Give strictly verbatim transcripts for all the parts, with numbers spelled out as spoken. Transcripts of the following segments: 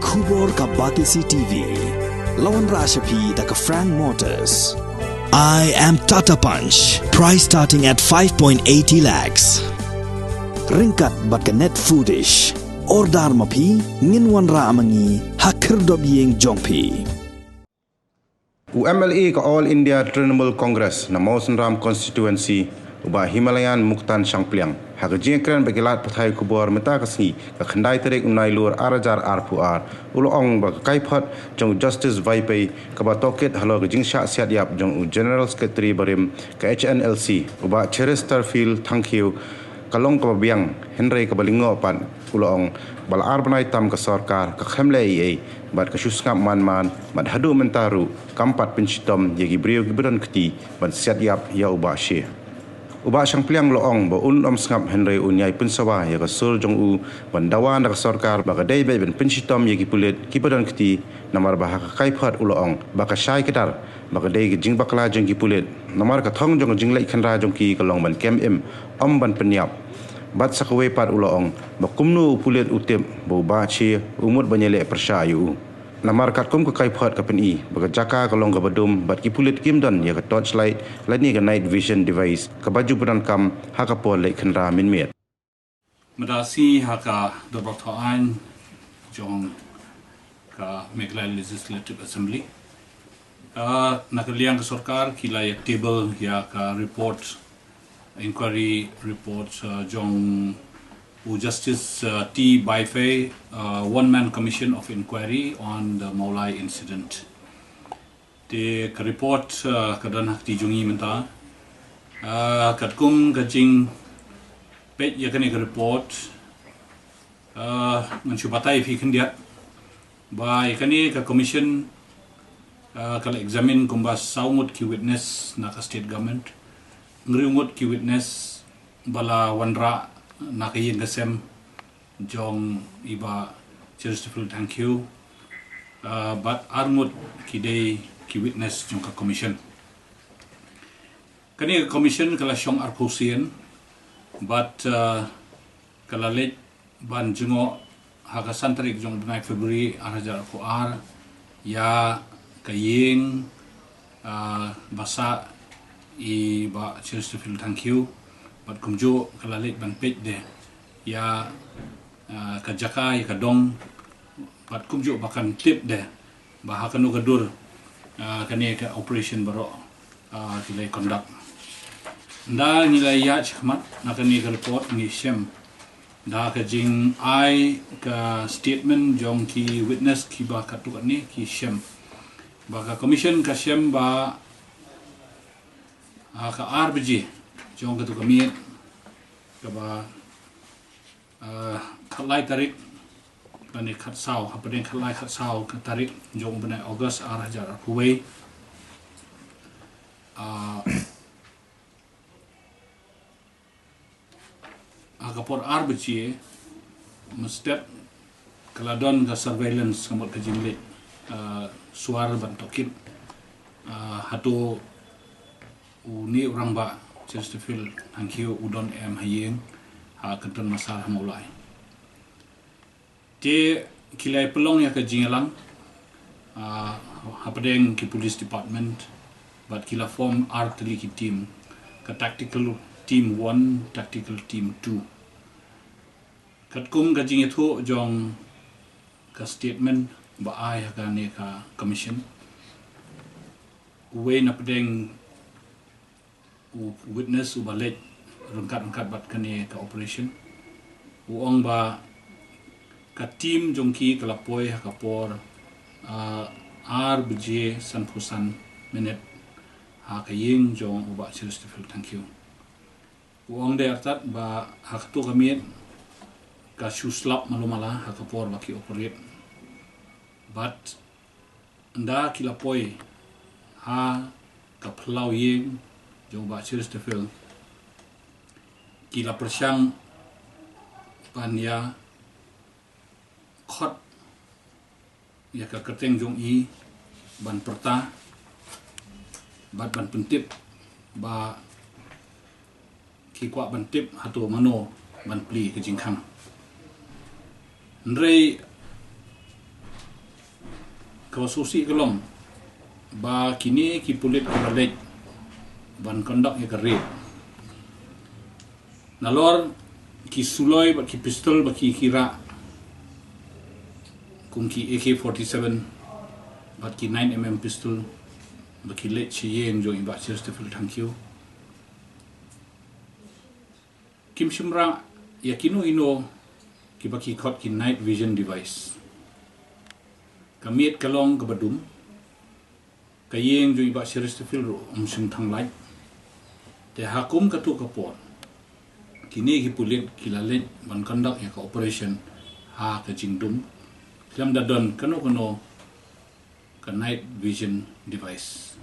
Khubor ka Batesi T V. La wanrah sha phi da ka Frank Motors. I am Tata Punch. Price starting at five point eighty lakhs. Ryngkat bad ka Net Foodish. Order ma phi, ngin wanrah ma ngi ha khyrdop ïing jong phi. U M L A ka All India Trinamool Congress na Mawsynram Constituency, u Bah Himalayan Muktan Shangpliang, ha ka jingkren bad ki lad pathai khubor mynta ka sngi, ka khyndai tarik u Nailur ar hajar arphew ar, u la ong ba ka kaiphod jong u Justice Vaiphei kaba tohkit halor ka jingshah siat ïap jong u General Secretary barim ka H N L C, u Bah Cheristerfield Thangkhiew, ka long kaba biang, hynrei kaba lyngngoh pat. U la ong ba la ar bnai tam ka sorkar ka khlem leh ei ei bad ka shu sngap man man, bad haduh mynta ruh kam pat pynshitom ïa ki briew kiba don kti ban siat ïap ïa u Bah Shea. U Bah Shangpliang u la ong ba un ym sngap hynrei un ïai pynsawa ïa ka sur jong u ban dawa na ka sorkar ba ka dei beit ban pynshitom ïa ki pulit kiba don kti, namar ba ha ka kaiphod u la ong ba ka shai kdar ba ka dei ka jingbakla jong ki pulit, namar ka thong jong ka jingleit khynra jong ki ka long ban kem im, ym ban pynïap. Bad sa kawei pat u la ong ba kumno u pulit u tip ba u Bah Shea u mut ban ïaleh pyrshah ïa u. Namar katkum ka kaiphod ka pyni ba ka jaka ka long kaba dum bad ki pulit kim don ïa ka torchlight lane ka night vision device kaba ju pyndonkam ha ka por leit khynra mynmiet. Mynta sngi ha ka dorbar thaw aiñ jong ka Meghalaya Legislative Assembly, ah, na ka liang ka sorkar ki la ïa table ïa ka report, inquiry report, ah, jong u Justice, ah, T Vaiphei, ah, one man commission of inquiry on the Mawlai incident. Te ka report, ah, ka don ha kti jong ngi mynta. Ah, katkum ka jingpeit ïa kane ka report, ah, ngan shu batai ïa phi khyndiat ba ïa kane ka commission, ah, ka la examine kumba saw ngut ki witness na ka state government, hynriew ngut ki witness ba la wanrah na ka ïing ka sem jong i Bah Cheristerfield Thangkhiew, ah, bad ar ngut ki dei ki witness jong ka commission. Kane ka commission ka la shong arphew sien bad, ah, ka la leit ban jngoh ha ka san tarik jong u bnai February ar hajar arphew ar ïa ka ïing, ah, ba sah i Bah Cheristerfield Thangkhiew, bad kumjuh ka la leit ban peit de ïa, ah, ka jaka, ïa ka dong, bad kumjuh ba kan tip de ba ha kano ka dur, ah, kane ka operation baroh, ah, ki la conduct. Nda ngi la ïa shikmat na kane ka report ngi shem da ka jingai ka statement jong ki witness kiba katto katne ki shem ba ka commission ka shem ba, ah, ka ar baje jong katto ka miet kaba, ah, khatlai tarik lane khatsaw, hapdeng khatlai khatsaw ka tarik jong u bnai August ar hajar arphew wei. Ah, ha ka por ar baje mynstep ka la don ka surveillance, ka mut ka jingleit, ah, suar ban tohkit, ah, hato une u rangbah Cheristerfield Thangkhiew u don em ha ïing ha Kynton Massar ha Mawlai. Te ki la pynlong ïa ka jingïalang, ah, hapdeng ki police department bad ki la form ar tylli ki team, ka tactical team one, tactical team two. Katkum ka jingïathuh jong ka statement ba ai ha kane ka commission, uwei na pdeng u witness uba leit ryngkat ryngkat bad kane ka operation, u ong ba ka team jong ki ka la poi ha ka por, ah, ar baje sanphew san minit ha ka ïing jong u Bah Cheristerfield Thangkhiew. U ong de artat ba ha kato ka miet ka shu slap malu mala ha ka por ba ki operate. Bad nda ki la poi ha ka phyllaw ïing jong u Bah Cheristerfield, ki la pyrshang ban ïa khot ïa ka kyrteng jong i ban pyrta bad ban pyntip ba ki kwah ban tip hato mano ban plie ka jingkhang. Hynrei Ka sngewsih ka long ba kine ki pulit kiba leit ban conduct ïa ka raid, nalor ki suloi bad ki pistol ba ki, ki rah kum ki A K forty-seven bad ki nine M M pistol ba ki leit sha ïing jong i Bah Chesterfield Thangkhiew. Kim shym rah ïa kino kino kiba ki khot ki night vision device. Ka miet ka long kaba dum. Ka ïing jong i Bah Chesterfield ruh um shym thang light. Te ha kum katto ka por, kine ki pulit ki la leit ban conduct ïa ka operation ha ka jingdum, khlem da don kano kano ka night vision device.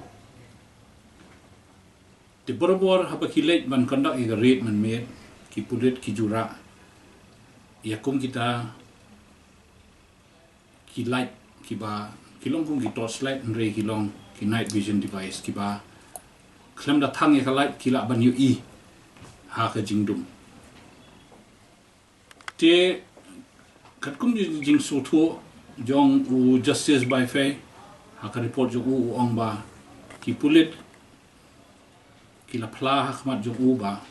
Te barabor haba ki leit ban conduct ïa ka raid mynmiet, ki pulit ki ju rah ïa kum kita ki light kiba ki long kum ki torch light, hynrei ki long ki night vision device kiba khlem da thang ïa ka light ki lah ban ïohi ha ka jingdum. Te katkum jingsngewthuh jong u Justice Baifei, ha ka report jong u, u ong ba ki pulit ki la phla ha khmat jong u ba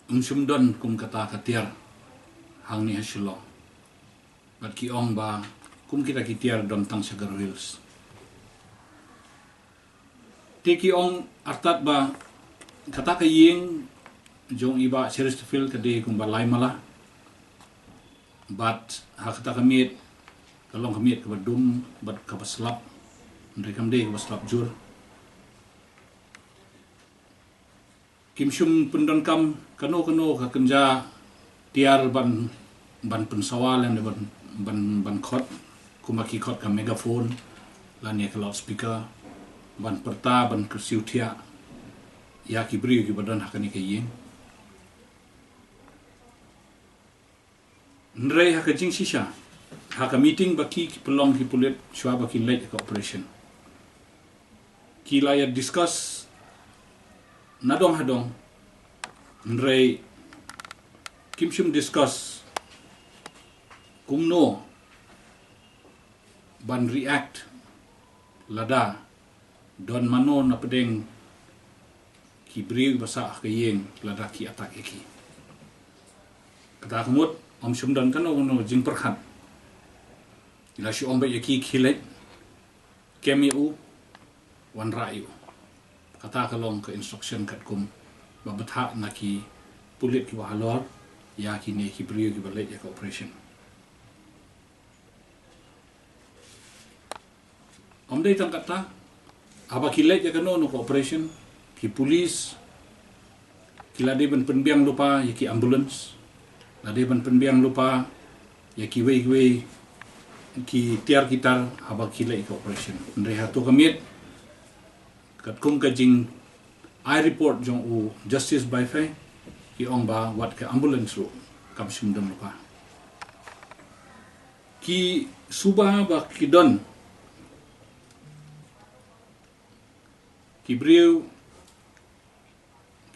um shym don kum kata ka tiar hangne ha Shillong. Bad ki ong ba kum kita ki tiar don tang sha Garo Hills. Te ki ong artat ba kata ka ïing jong i Bah Chesterfield ka dei kumba lai mala. Bad ha kata ka miet ka long ka miet kaba dum bad kaba slap. Hynrei kam dei kaba slap jur. Kim shym pyndonkam kano kano ka kynja tiar ban, ban pynsawa lane ban, ban, ban khot, kumba ki khot ka megaphone lane ka loudspeaker, ban pyrta, ban kyrsiew thiah ïa ki briew kiba don ha kane ka ïing. Hynrei ha ka jingshisha, ha ka meeting ba ki, ki pynlong ki pulit shuwa ba ki leit ïa ka operation, ki la ïa discuss nadong hadong. Hynrei kim shym discuss kumno ban react lada don mano na pdeng ki briew ba sah ha ka ïing lada ki attack ïa ki. Kata ka mut um shym don kano kano jingpyrkhat. La shu ong ba ïa ki, khie leit kem ïa u, wanrah ïa u. Kata ka long ka instruction katkum ba bthah na ki pulit kiba halor ïa kine ki briew kiba leit ïa ka operation. Ym dei tang kata, haba ki leit ïa kano kano ka operation, ki police ki la dei ban pynbiang lypa ïa ki ambulance, la dei ban pynbiang lypa ïa kiwei kiwei ki tiar ki tar haba ki leit ïa ka operation. Hynrei hato ka miet, katkum ka jing ai report jong u Justice Baifei, ki ong ba wat ka ambulance ruh kam shym don lypa. Ki suba ba ki don ki briew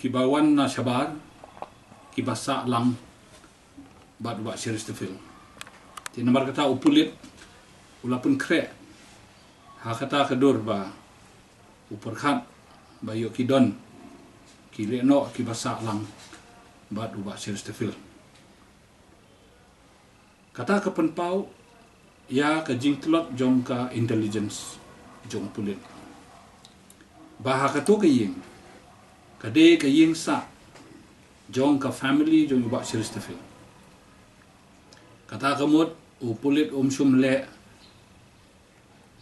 kiba wan na shabar kiba sah lang bad u Bah Chesterfield. Te namar kata u pulit u la pynkhreh ha kata ka dur ba u pyrkhat ba ïoh ki don ki lehnoh kiba sah lang bad u Bah Chesterfield. Kata ka pynpaw ïa ka jingtlot jong ka intelligence jong u pulit ba ha kato ka ïing ka dei ka ïing sah jong ka family jong u Bah Chesterfield. Kata ka mut u pulit um shym leh,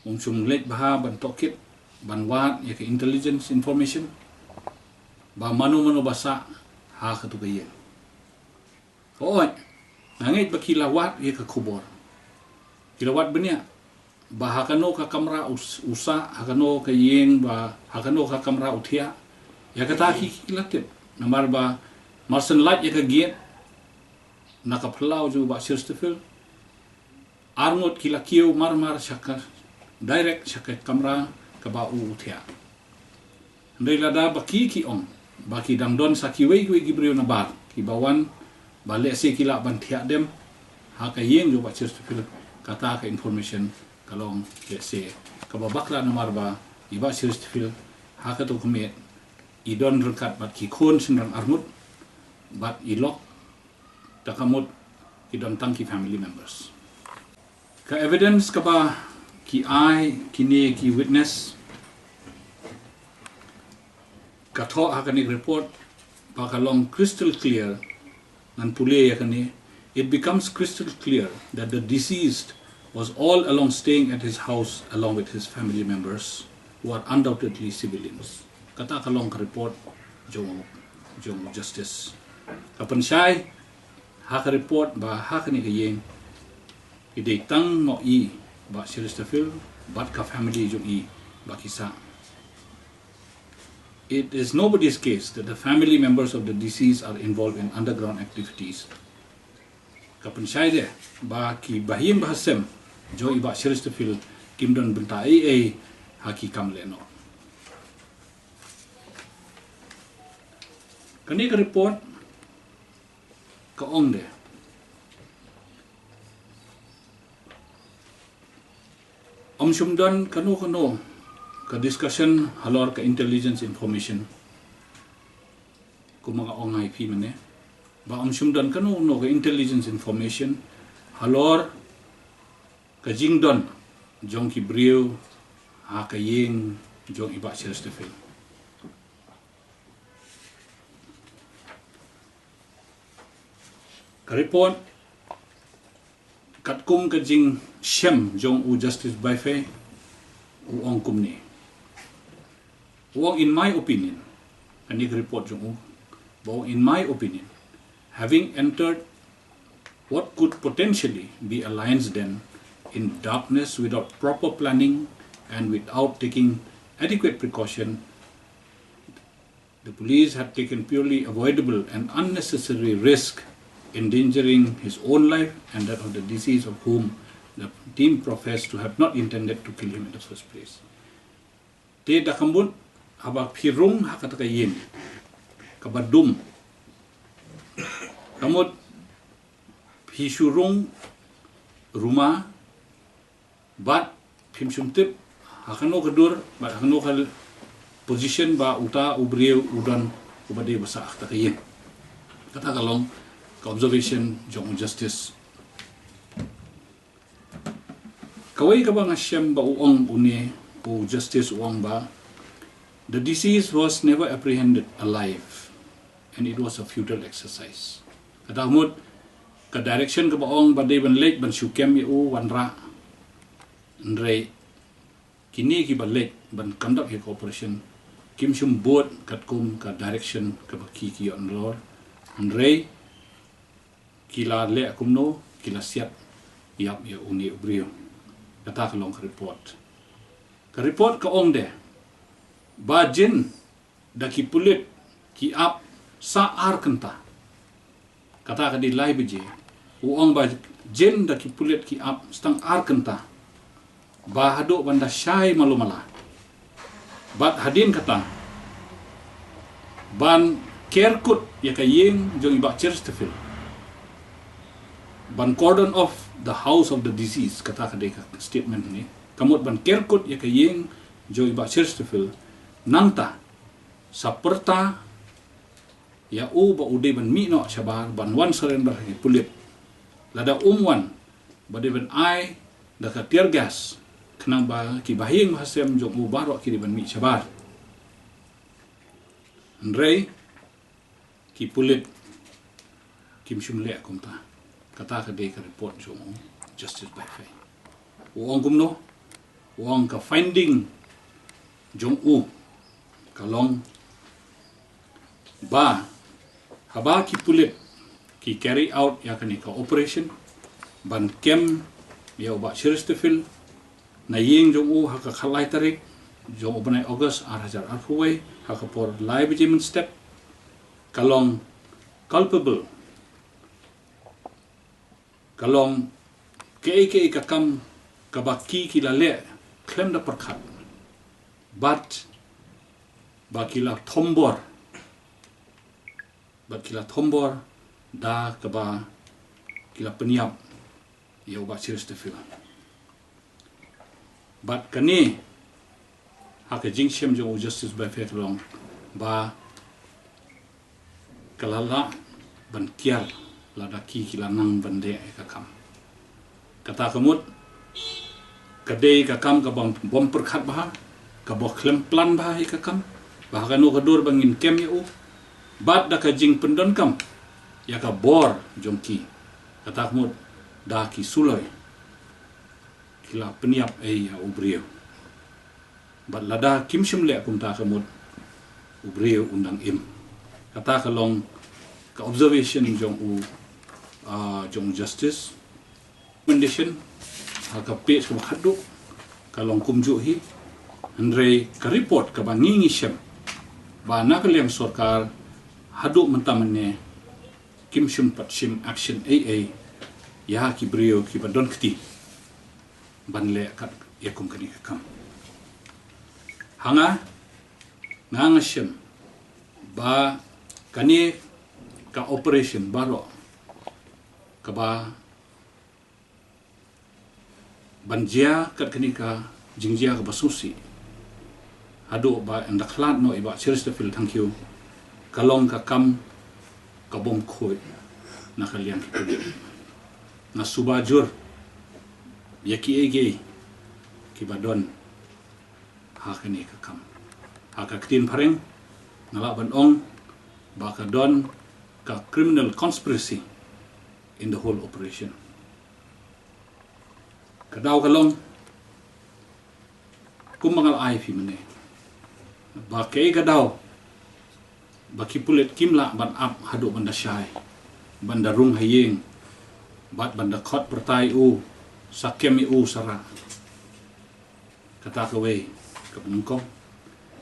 um shym leit bha ban tohkit, ban wad ïa ka intelligence information ba mano mano ba sah ha kato ka ïing. Hooid, nga ngeit ba ki la wad ïa ka khubor. Ki la wad bniah ba ha kano ka kamra u s-, u sah, ha kano ka ïing ba, ha kano ka kamra u thiah. Ïa kata ki, ki la tip. Namar ba mar shen lait ïa ka gate na ka phyllaw jong u Bah Chesterfield, ar ngut ki la kiew mar mar sha ka, direct sha ka kamra kaba u u thiah. Hynrei lada ba ki ki ong ba ki dang don sa kiwei kiwei ki briew na bar kiba wan, ba lehse ki lah ban thiah dem ha ka ïing jong u Bah Chesterfield, Kata ka information ka long hearsay kaba bakla namar ba i Bah Cheristerfield ha kato ka miet i don ryngkat bad ki khun shynrang arngut bad i lok, te ka mut ki don tang ki family members. Ka evidence kaba ki ai kine ki witness ka thoh ha kane ka report ba ka long crystal clear. Ngan pule ïa kane. It becomes crystal clear that the deceased was all along staying at his house along with his family members, who are undoubtedly civilians. Kata ka long ka report jong, jong Justice. Ka pynshai ha ka report ba ha kane ka ïing ki dei tang ma i Bah Cheristerfield bad ka family jong i ba ki sah. It is nobody's case that the family members of the deceased are involved in underground activities. Ka pynshai de ba ki bahaïing bahasem jong i Bah Cheristerfield kim don bynta ei ei ha ki kam lehnoh. Kane ka report ka ong de, ym shym don kano kano ka discussion halor ka intelligence information. Kumba nga ong ha phi mynne ba ym shym don kano kano ka intelligence information halor ka jingdon jong ki briew ha ka ïing jong i Bah Cheristerfield. Ka report katkum ka jingshem jong u Justice Baifei u ong kumne. U ong, in my opinion, kane ka report jong u, ba u ong, in my opinion, having entered what could potentially be a lion's den in darkness without proper planning and without taking adequate precaution, the police had taken purely avoidable and unnecessary risk, endangering his own life and that of the deceased, of whom the team professed to have not intended to kill him in the first place. Te da ka mut haba phi rung ha kata ka ïing kaba dum, ka mut phi shu rung ruma bad phim shym tip ha kano ka dur bad ha kano ka position ba uta u briew u don uba dei ba sah ha kata ka ïing. Kata ka long ka observation jong u Justice. Kawei kaba nga shem ba u ong une u Justice u ong ba, the deceased was never apprehended alive and it was a futile exercise. Kata mut ka direction kaba ong ba dei ban leit ban shu kem ïa u wanrah. Hynrei kine kiba leit ban conduct ïa ka operation kim shym bud katkum ka direction kaba ki ki ïoh nalor. Hynrei ki la leh kumno, ki la siat ïap ïa une u briew. Kata ka long ka report. Ka report ka ong de ba jin da ki pulit ki ap sa ar kynta. Kata ka dei lai baje. U ong ba jin da ki pulit ki ap stang ar kynta ba haduh ban da shai malu mala. Bad hadien kata ban ker kut ïa ka ïing jong i Bah Cheristerfield, ban cordon off the house of the deceased, kata ka dei ka statement ne. Ka mut ban ker kut ïa ka ïing jong i Bah Cheristerfield, nangta sa pyrta ïa u ba u dei ban mih noh shabar ban wan surrender ha ki pulit. Lada um wan ba dei ban ai da ka tear gas khnang ba ki bahaïing bahasem jong u baroh ki dei ban mih shabar. Hynrei ki pulit kim shym leh kumta. Kata ka dei ka report jong u Justice Baifei. U ong kumno? U ong ka finding jong u ka long ba haba ki pulit ki carry out ïa kane ka operation ban kem ïa u Bah Cheristerfield na ïing jong u ha ka khatlai tarik jong u bnai August ar hajar arphew wei ha ka por lai baje mynstep, ka long culpable, ka long kaei kaei ka kam kaba ki ki la leh khlem da pyrkhat bad ba ki la thombor, bad ki la thombor da kaba ki la pynïap ïa u Bah Cheresterfield. Bad kane ha ka jingshem jong u Justice Baifai ka long ba ka la lah ban kiar lada ki ki la nang ban leh ïa ka kam. Kata ka mut ka dei ka kam kaba bym pyrkhat bha, kaba khlem plan bha ïa ka kam, ba ha kano ka dur ba ngin kem ïa u, bad da ka jingpyndonkam ïa ka bor jong ki. Kata ka mut da ki suloi ki la pynïap ei ïa u briew. Bad lada kim shym leh kumta ka mut u briew un dang im. Kata ka long ka observation jong u, ah, jong u Justice. Recommendation ha ka page kaba khatduh ka long kumjuh hi. Hynrei ka report kaba ngi ngi shem ba na ka liang sorkar haduh mynta mynne kim shym pat shim action ei ei ïa ki briew kiba don kti ban leh kat ïa kum kane ka kam. Ha nga, nga nga shem ba kane ka operation baroh kaba ban jia kat kane ka jingjia kaba sngewsih haduh ba ynda khlad noh i Bah Cheresterfield Thangkhiew ka long ka kam ka bym khuid na ka liang ki pulit. Nga suba jur ïa kiei kiei kiba don ha kane ka kam. Ha ka ktien phareng nga lah ban ong ba ka don ka criminal conspiracy in the whole operation. Ka daw ka long kumba nga la ai phi mynne ba kaei ka daw ba ki pulit kim lah ban ap haduh ban da shai, ban da rung ha ïing, bad ban da khot pyrta ïa u, sa kem ïa u sa rah. Kata kawei kaba nyngkong.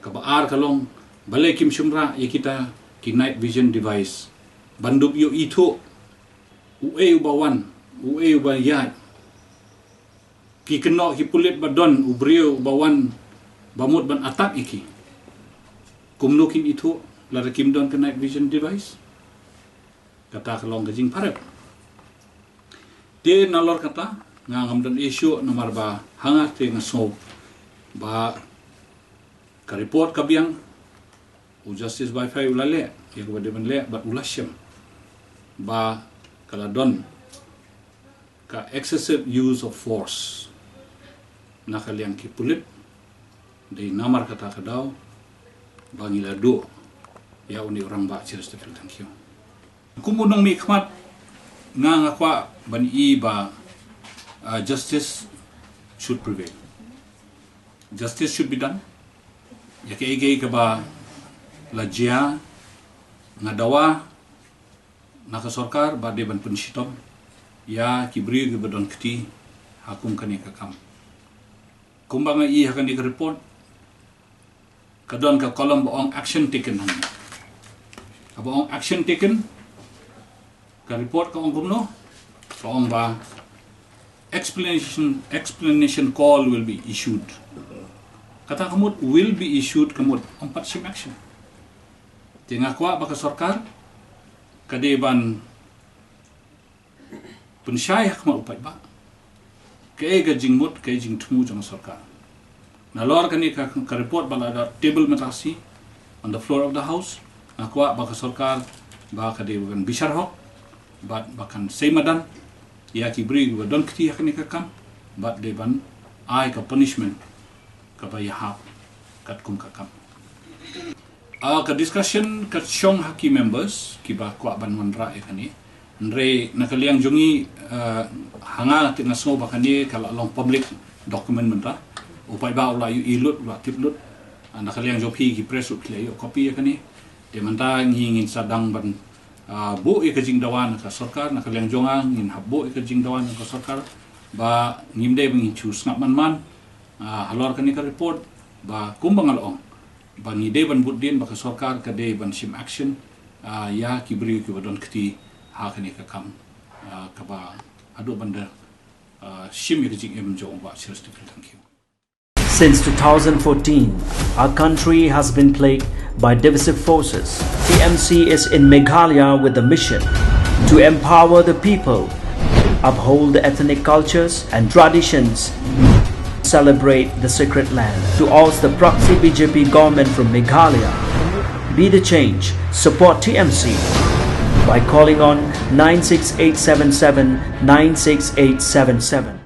Kaba ar ka long balei kim shym rah ïa kita ki night vision device ban dup ïoh ithuh uei uba wan, uei uba ïaid. Ki kynnoh ki pulit ba don u briew uba wan ba mut ban attack ïa ki. Kumno kin ithuh lada kim don ka night vision device? Kata ka long ka jingpharep. Te nalor kata nga ngam don issue namar ba ha nga te nga sngew ba ka report ka biang, u Justice Baifai u la leh ïa kaba dei ban leh bad u la shem ba ka la don ka excessive use of force na ka liang ki pulit. Dei namar kata ka daw ba ngi la duh ïa une u rangbah Cheresterfield Thangkhiew. Kum u nongmihkhmat nga nga kwah ban i ba, uh, justice should prevail. Justice should be done. Ïa kaei kaei kaba la jia nga dawa na ka sorkar ba dei ban pynshitom ïa ki briew kiba don kti ha kum kane ka kam. Kumba nga i ha kane ka report ka don ka column ba ong action taken hangne. Kaba ong action taken, ka report ka ong kumno? Ka ong ba explanation, explanation call will be issued. Kata ka mut will be issued ka mut ym pat shim action. Te nga kwah ba ka sorkar ka dei ban pynshai ha khmat u paidbah kaei ka jingmut, kaei jingthmu jong ka sorkar. Nalor kane ka, ka report ba la da table mynta shi on the floor of the house, nga kwah ba ka sorkar ba ka dei ban bishar hok bad ba kan sei madan ïa ki briew ba don kti ha kane ka kam bad dei ban ai ka punishment kaba ïahap katkum ka kam. Ah, ka discussion ka shong ha ki members kiba kwah ban wanrah ïa kane. Hynrei na ka liang jong ngi, ah, ha nga te nga sngew ba kane ka la long public document mynta. U paidbah u la ïohi lut, u la tip lut. Ah, na ka liang jong phi ki press ruh phi la ïoh copy ïa kane. Te mynta ngi ngin sa dang ban, ah, buh ïa ka jingdawa na ka sorkar, na ka liang jong nga ngin hap buh ïa ka jingdawa na ka sorkar ba ngim dei ba ngin shu sngap man man, ah, halor kane ka report ba kumba nga la ong ba ngi dei ban bud dien ba ka sorkar ka dei ban shim action, ah, ïa ki briew kiba don kti ha kane ka kam, ah, kaba haduh ban da, ah, shim ïa ka jingim jong u Bah Cheresterfield Thangkhiew. Since two thousand fourteen, our country has been plagued by divisive forces. T M C is in Meghalaya with the mission to empower the people, uphold the ethnic cultures and traditions, celebrate the sacred land. To oust the proxy B J P government from Meghalaya, be the change, support T M C by calling on nine six eight seven seven nine six eight seven seven.